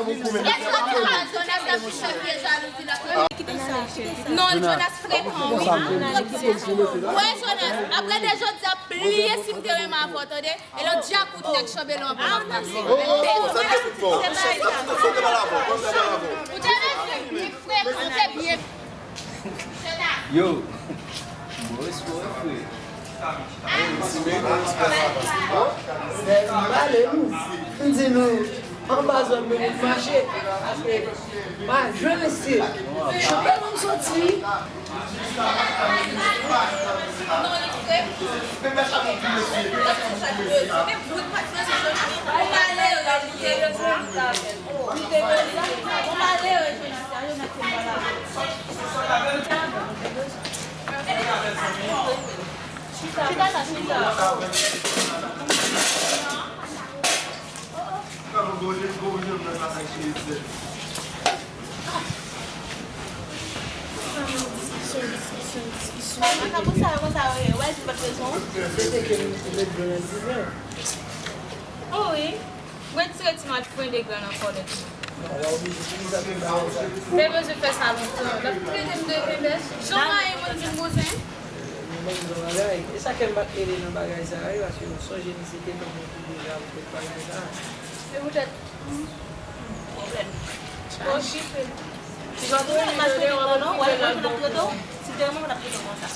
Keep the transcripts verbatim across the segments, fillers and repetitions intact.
Lè Jonas pa Jonas, l ap fè vye jalouzi lòt lè. Non, Jonas frekan, wi. Ou wè Jonas, apre de jodi a, pliye si m te renmen avè w, tande? E lòt dyakout nèg chanbelan an pa m ap pase. Ou te vin, li frekan, ou te byen. Yo, bon respè, wi, frè. Yo, si men bon respè, papa. Sè, m pale nou. M di nou, anba zòn nou, nou mache. Paske pa jwenn mesye. Chanpèl m soti. Chita la, chita. Diskisyon, diskisyon, diskisyon. Mwen ka konsa, konsa, wè, wè, di l pa t rezon. Se te ke m te met dlo nan diven. O wi. Mwen tire ti mat fren de grenn an kòlèt. Te bezwen fè sa lontan. L ap trete m de renbèch. Jan mayi moun di m bouzen. Mwen menm gon bagay. E sa kè m pa t rele nan bagay sa a, wi, paske m sonje misye te ban mwen kou deja pou tout bagay sa a. Se poutèt. Pwoblèm. Okipe. Si pa t rele m, tande w ap okipe l al bon pou ou. Si te renmen, mwen t ap trete w konsa.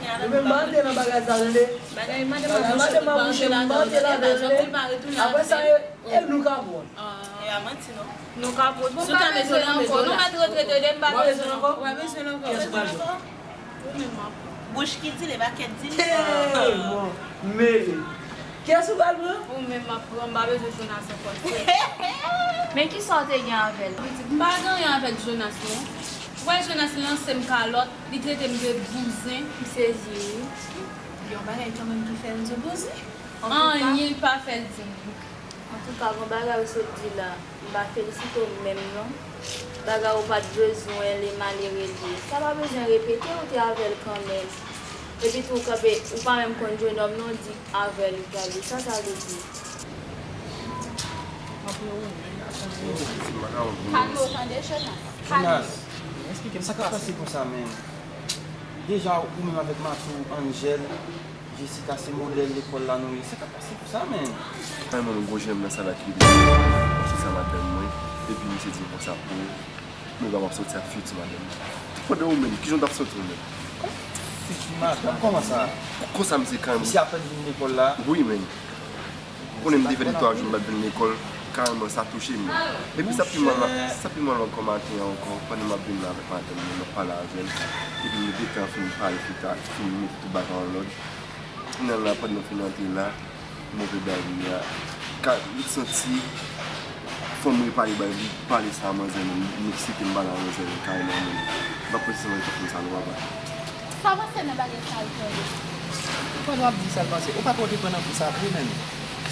Ou menm pa antre nan bagay sa, tande. Bagay madanm an bouche, m pa antre ladan, tande. Apre sa, e, e nou ka pran. E a manti, non. Nou ka pran. Si w ta bezwen l ankò, nou mèt retrete de m pa bezwen l ankò. Ou pa bezwen l ankò. Kiyès ou pral pran? Ou menm m ap pran. Bouch ki di l, e pa kè k di l. Bon, mele. Kiyès ou pral pran? Ou menm m ap pran, m pa bezwen Jonas ankò. Men kisa w te gen avè l? M pa gen anyen avèk Jonas, non. Ou wè Jonas lanse m kalòt, li trete m de bouzen. M sezi, wi. Yon bagay kanmenm ki fè l di w bouzen. Anyen pa fè l di m. Antouka, bon bagay ou sot di la, m pa felisite w menm non. Bagay ou pa t bezwen li, malere li. Sa pa bezwen repete, ou te avè l kanmenm. Epi tou, ou kanpe, ou pa menm konn jwenn nonm non, di avè l ou t ale. Sa sa vle di? Kalme w tande, Jonas. Kalme. Jonas, eksplike m sa k ap pase konsa, men. Deja, ou menm avèk Matou, Angel, Jessica, se modèl lekòl la nou ye. Sa k ap pase konsa, men? Kòman nou gon jèm nan sa la ki vin di sa madanm mwen, epi misye di m konsa pou mwen pa m ap soti ak fiti madanm mwen. Pandan ou menm, kijan w t ap santi w menm? Fiti madanm, kòman sa? Konsa misye kanmenm. Misye apèn vin lekòl la. Wi, men. Ou konnen m te fè de twa jou m pa t vin lekòl, kareman sa touche m. Epi sa pi mal, sa pi mal ankò maten an ankò, pandan m ap vin la avèk madanm mwen, m ap pale avè l. Epi m gentan fin pale chita, fin mete tout bagay an lòd. Kounye a la, pandan m fin antre la, move bagay a, ka, m santi fò m repale bagay, m pale sa a manzè menm, m eksite m pale a manzè menm kareman menm. M pa kwè se manzè k ap fè m sa non, papa. Sa w panse nan bagay sa, Alfredo? Ou konn w ap di sa l panse. Ou pa t wè w te pran nan kou sa vre, menm.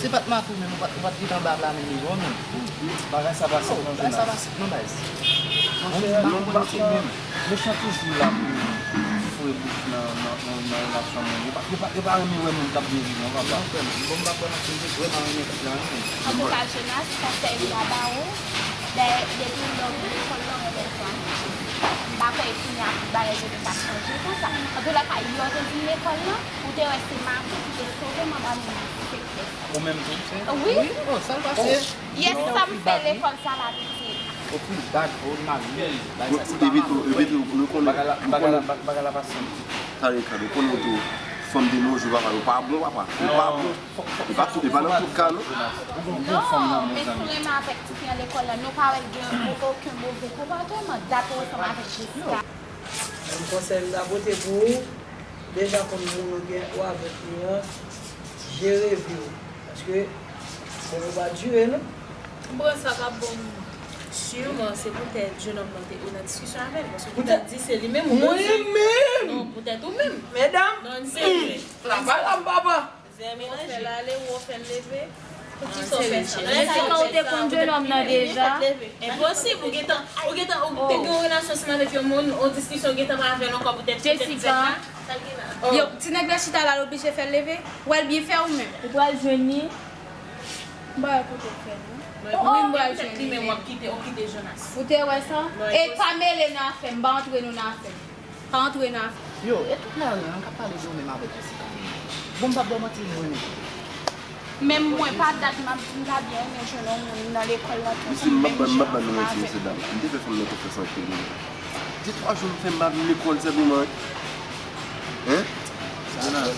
Se pa t Matou menm, ou pa t, ou pa t gentan ba l la menm, li wè w menm. Bagay sa pase non, Jonas. Bagay sa pase non, baz. Monchè, m pa konn si menm. Mechan toujou la pou, pou foure bouch nan, nan, nan, nan relasyon moun. Yo pa, yo pa, yo pa renmen wè moun k ap byen viv non, papa. Non, frè m, bon, m pa kwè nan si m te vrèman renmen tèt la, non. Antouka, Jonas, konsèy m ta ba ou, dèyè, depi w lòv lekòl la, w renmen fanm. M pa kwè kounye a tout bagay yo te ka chanje konsa. Antoulèka, yè w te vin lekòl lan, ou te wè se Matou ki te sove m anba men sektè sa. Ou menm tou, se? Wi. Wi, bon, sa l pase. Yes, sa m fè lekòl sa la, pitit. Ou pi bad, ou mal, men bagay sa, se pa mal. Ou konnen, bagay la, bagay la, bagay la pase. Talè kad, ou konnen tou. Fanm de nos jours, papa, yo pa bon, papa. Yo pa bon. Yo pa, yo pa nan tout ka, non. Non, men si w renmen avèk tifi an lekòl la, nou pa wè l gen okenn move konpòteman, dat ou ansanm avèk Jessica. Menm konsèy m ta pote pou ou, deja kòm moun ou gen ou avèk li an, jere vi w. Paske, bon, yo pa dire, non. M panse sa k ap bon. Siman, se poutèt jennonm nan te, ou nan diskisyon avè l, paske poutèt di se li menm ou panse. Mwen menm! Non, poutèt ou menm. Medam! Non, n serye. Lapalap, papa! Zè melanje. Ou fè l ale, ou fè l leve. Poukisa w fè sa? Lè sa w te konn jennonm nan deja. Enposib, ou gentan, ou gentan, ou te gen yon relasyon ansanm avèk yon moun, yon diskisyon, ou gentan pa avè l ankò poutèt, poutèt zèk la. Yo, ti nèg la chita la, l oblije fè l leve. Ou wè l byen fè ou menm. Ou pral jwenn li. M pa wè kote w fè l, non. Wi, m pral jwenn li. Ou te wè sa? E pa mele nan afè m, m pa antre nou nan afè m. Pa antre nan afè m. Yo, e tout lari an k ap pale de ou menm avèk Jessica. Bon, m p ap ba w manti, m renmen. Menm mwen, pa dat m ap di m ta byen renmen jwenn yon moun nan lekòl la tou. Mesye, m p ap ban, m p ap ban nou manti, mesye dam. M te fè fanm nan konfyans anpil, wi. De twa jou m fè m pa vin lekòl senpleman. Hein? Sa nan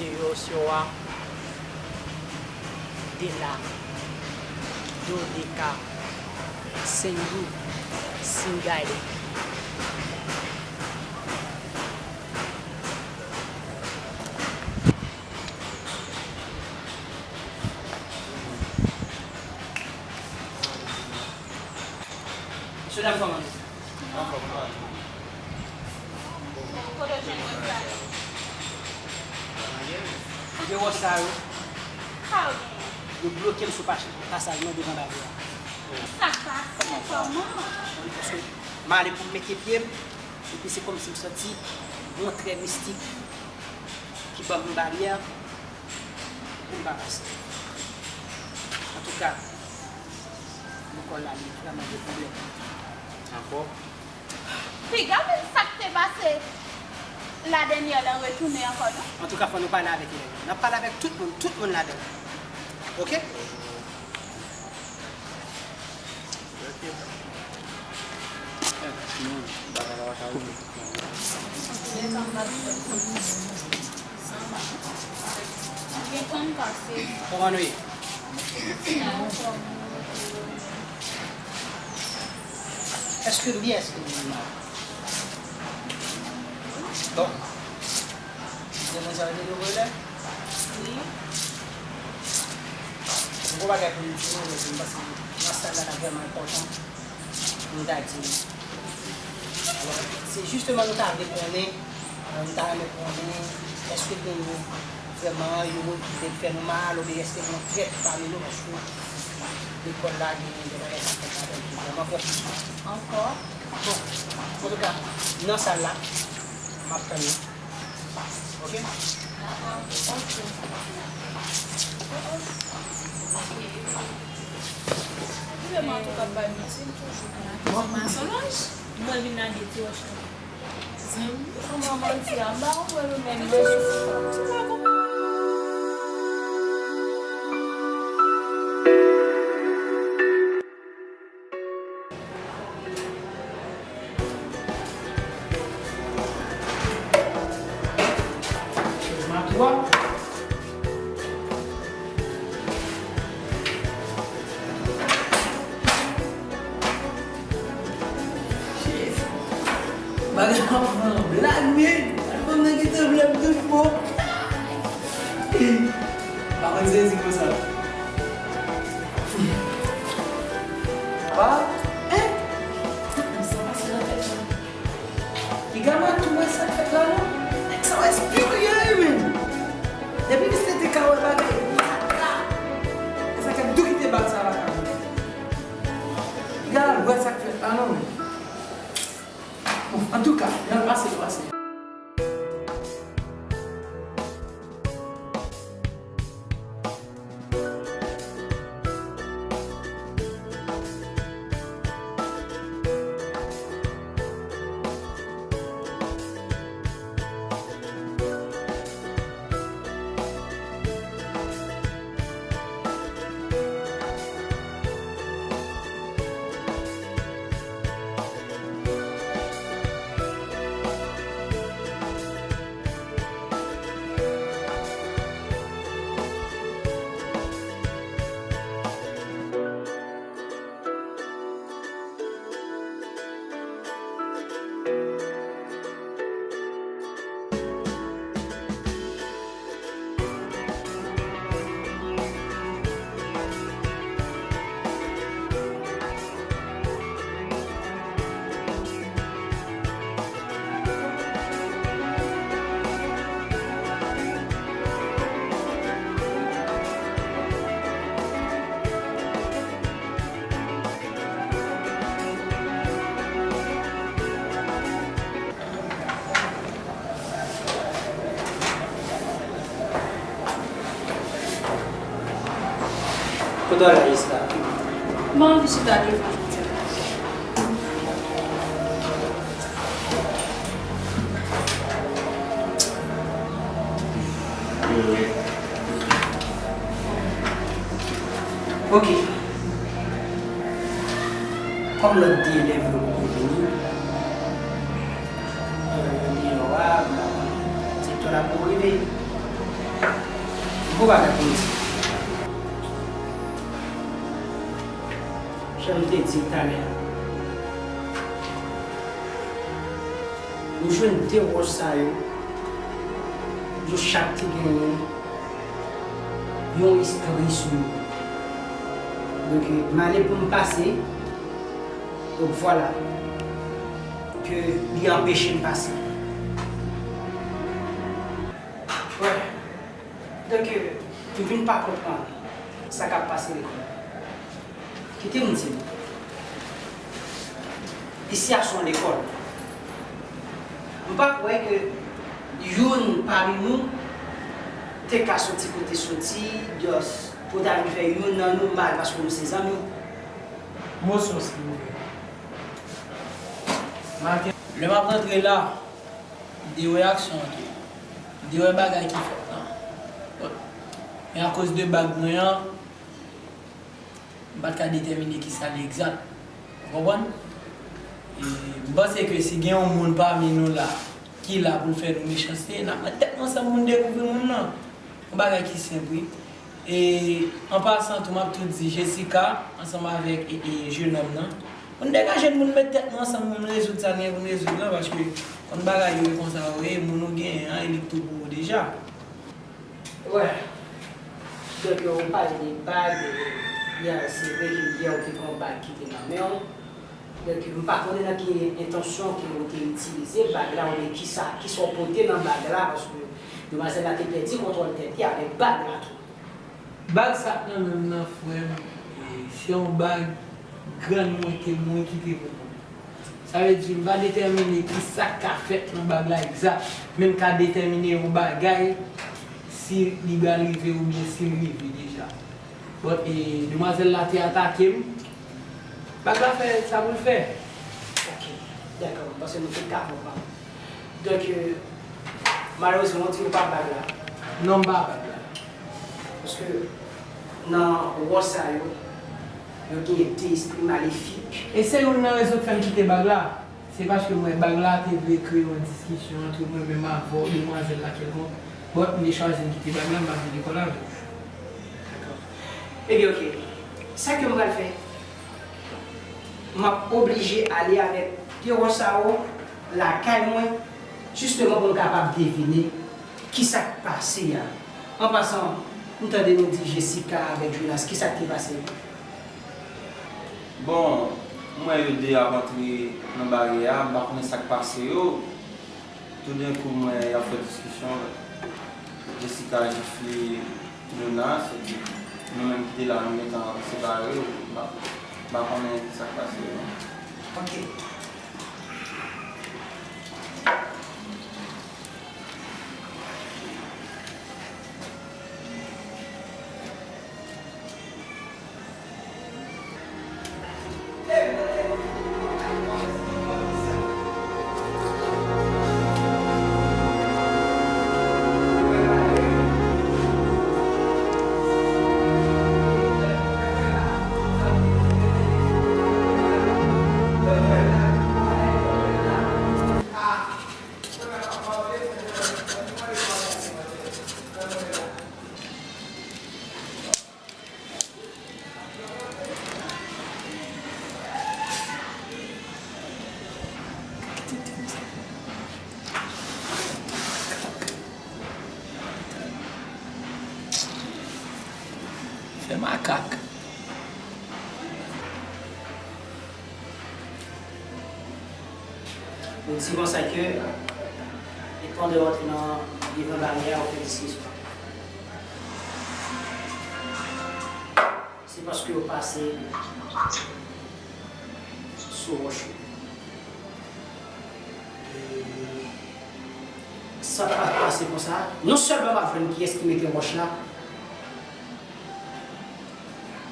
Deyò Syowa, Dela, Dodeka, Sengu, Singale. Mesye dam, kòman nou? Kote w jwenn wòch sa yo? Kote wòch sa yo? Sa yo genyen? Yo bloke m sou pas-, pasaj mwen devan baryè a. Sa k pase? Kòman? Paske m ale pou m mete pye m, epi se kòmsi m santi yon trè mistik ki ban m yon baryè pou m pa pase. Antouka, lekòl la, li vrèman gen pwoblèm. Ankò? Piga menm sa k te pase ladènyè lan retounen ankò, non? Antouka, fò nou pale avèk elèv yo. N ap pale avèk tout moun, tout moun ladan l. Oke? Kòman nou ye? Èske nou byen? Èske nou mal? Bon. Demoiselle de Louvre, wi. Yon bon bagay pou nou di nou, men se paske nan sal la, l ap vrèman enpòtan pou nou ta di nou. Alò, se jisteman nou ta vle konnen, euh, nou ta renmen konnen, èske gen yon, vrèman, yon moun ki vle fè nou mal, oubyen èske gen yon trèt pami nou, paske lekòl la, gen de bagay ki fèt ladan l ki vrèman konplike. Ankò? Bon, antouka, nan sal la, m ap tann nou. Oke? Dakò. Oke. Ou vle mwen tou k ap bay manti, m toujou konn. Bon. Mansonj, mwen vin lage ti wòch la. Zanmi. Kòman manti a? M pa konprann ou menm, non. Bagay la pran blag, men. Gade fanm nan gentan vle m tout bon. Pa konn sezi konsa. Kote w al la, Jessica? Mwen anvi chita devan. Ok. Kòm lòt de elèv yo poko vini, euh, deyò a, m pa konnen. Direktè la poko rive. Gwo bagay pou m di. Jan m te di w talè a, nou jwenn de wòch sa yo, yo chak te genyen yon espri sou yo. Donk, m ale pou m pase, donk vwala, ke li anpeche m pase. Wè. Donk, m vin pa konprann sa k ap pase lekòl. Kite m di w, isi a se yon lekòl. M pa kwè ke youn pami nou te ka soti kote soti, just pou ta vin fè youn nan nou mal paske nou se zanmi. Moso, silvouplè. Maten, lè m ap rantre la, m te wè aksyon an tou. M te wè bagay ki fèt lan. Men akoz de bag mwen an, m pa t ka detèmine kisa l egzat. Ou konprann? E m panse ke si gen yon moun pami nou la ki la pou l fè nou mechanste, n ap met tèt nou ansanm pou n dekouvri moun nan. Yon bagay ki senp, wi. E, an pasan tou, m ap tou di Jessica, ansanm avèk, e, e, jenòm nan, pou n degaje n, pou n met tèt nou ansanm, pou n rezoud sa n gen pou n rezoud la, paske konn bagay yo e konsa yo ye, moun ou genyen an, e li k tou pou ou deja. Wè. Donk, ou pale de bag, e, yè, se vre ke yè ou te gen yon bag ki te nan men w. Donk, m pa konnen nan ki entansyon ke ou te itilize bag la, oubyen kisa, kisa w pote nan bag la, paske demwazèl la te pèdi kontwòl tèt li avèk bag la tou. Bag sa k nan men m nan, frè m, e, se yon bag grann mwen ke mwen ki te pou mwen. Sa vle di, m pa detèmine kisa k ka fèt nan bag la egzat, men m ka detèmine yon bagay si li pral rive oubyen si l rive deja. But, e, demwazèl la te atake m. Bag la fè sa pou l fè. Ok, dakò, m panse nou tout ka konprann. Donk, e, malerezman, ou di ou pa bag la. Non, m pa bag la. Paske nan wòch sa yo, yo genyen de espri malefik. E se youn nan rezon k fè m kite bag la. Se paske m wè bag la te vle kreye yon diskisyon ant mwen menm avè w, demwazèl la kèlkonk. But, m te chwazi m kite bag la, m pa vin lekòl avè w. Dakò. Ebyen, ok. Sa ke m pral fè? M ap oblije ale avèk de wòch sa yo lakay mwen, jisteman pou m kapab devine kisa k pase a. An pasan, m tande nou di Jessica avèk Jonas, kisa k te pase? Bon, m wè yo de ap antre nan baryè a, m pa konnen sa k pase yo. Toudenkou, m wè y ap fè diskisyon. Jessica jifle Jonas, epi nou menm ki te la, nou gentan separe yo. M pa, m pa konnen sa k pase yo, non. Ok. Fè makak. Ou di konsa ke, e pandan w antre nan devan baryè a, ou fè diskisyon. Se paske yo pase sou wòch yo. E sa pa t ap pase konsa. Non sèlman m ap jwenn kiyès ki mete wòch la,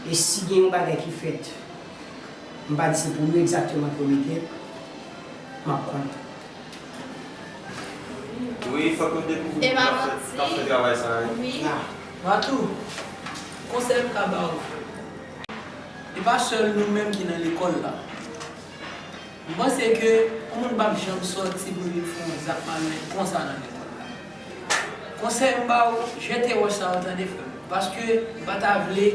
E si gen yon bagay ki fèt, m pa di se pou nou egzakteman ke w mete, m ap konn. Wi, fòk nou dekouvri moun k ap fè, k ap fè travay sa a, wi. Wi. Matou, konsèy m ka ba w, frè. E pa sèl nou menm ki nan lekòl la. M panse ke yon moun p ap janm sòti pou l vin fè yon zak malonèt konsa nan lekòl la. Konsèy m ba w, jete wòch sa yo, tande, frè m. Paske m pa ta vle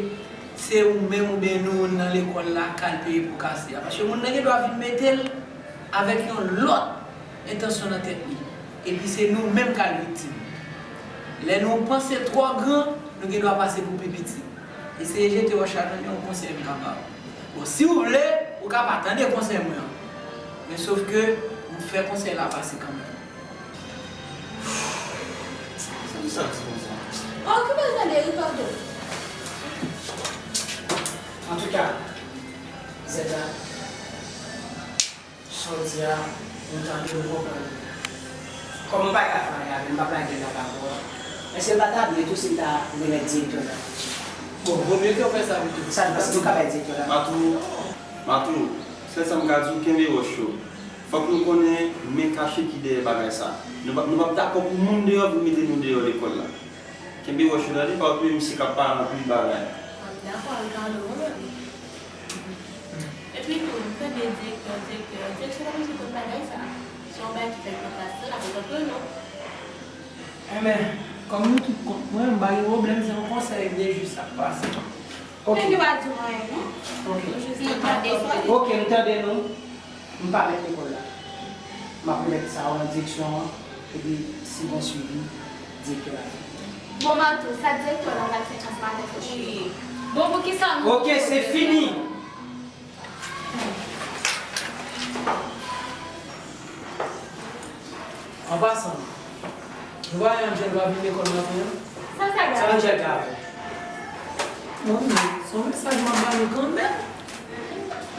se ou menm oubyen nou nan lekòl la k al peye po kase a. Paske moun nan gen dwa vin mete l avèk yon lòt entansyon nan tèt li. Epi se nou menm k al viktim. Lè nou panse twò gran, nou gen dwa pase pou pi piti. Eseye jete wòch la, tande, yon konsèy m ka ba w. Bon, si w vle, ou ka pa tande konsèy mwen an. Men sof ke m fè konsèy la pase kanmenm. Sa m sa di konsa? Okipe l, tande, Ricardo. Antouka, Zèda, sa w di a, nou tande, nou konprann. Kòm m pa ka fè anyen avè l, m p ap lage l la pa pou an. Èske l pa ta byen tou si m ta remèt direktè la? Bon, vo mye ke w fè sa pito. Sa n panse nou ka bay direktè la? Matou, Matou, sèl sa m ka di w, kenbe wòch yo. Fòk nou konnen men kache ki dèyè bagay sa. Nou p ap, nou p ap dakò pou moun deyò vin mete nou deyò lekòl la. Kenbe wòch yo, tande, pa okipe misye k ap pale anpil bagay. M dakò, Ricardo, mwen menm. Epi tou, m tande direktè, direktè, direksyon pa bezwen konn bagay sa. Se yon bagay ki fèt nan klas lan, avèk antre nou. Enben, kòm nou tout kont mwen, m pa gen pwoblèm, se yon konsèy m te jis ap pase. Ok. Men li pa di w anyen, non? Ok. Nou jis ap pale. Ok, m tande nou. M pa mèt lekòl la. M ap remèt sa yo nan direksyon an, epi si gen swivi, direktè a fè. Bon, Matou, sa direktè la pral fè ansanm avèk ou? Wi. Bon, poukisa nou... Ok, se fini. An pasan, nou pa wè Angel pa vin lekòl maten an? Sa sa gen? Sa Angel ka fè? Bon, men, se yon mesaj m ap ba nou kanmenm.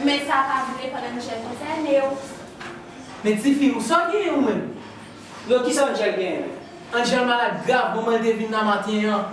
Men sa pa vle konn Angel konsène w. Men tifi, ou sa w genyen ou menm? Yo, kisa Angel genyen? Angel malad grav, moman l te vin nan maten an.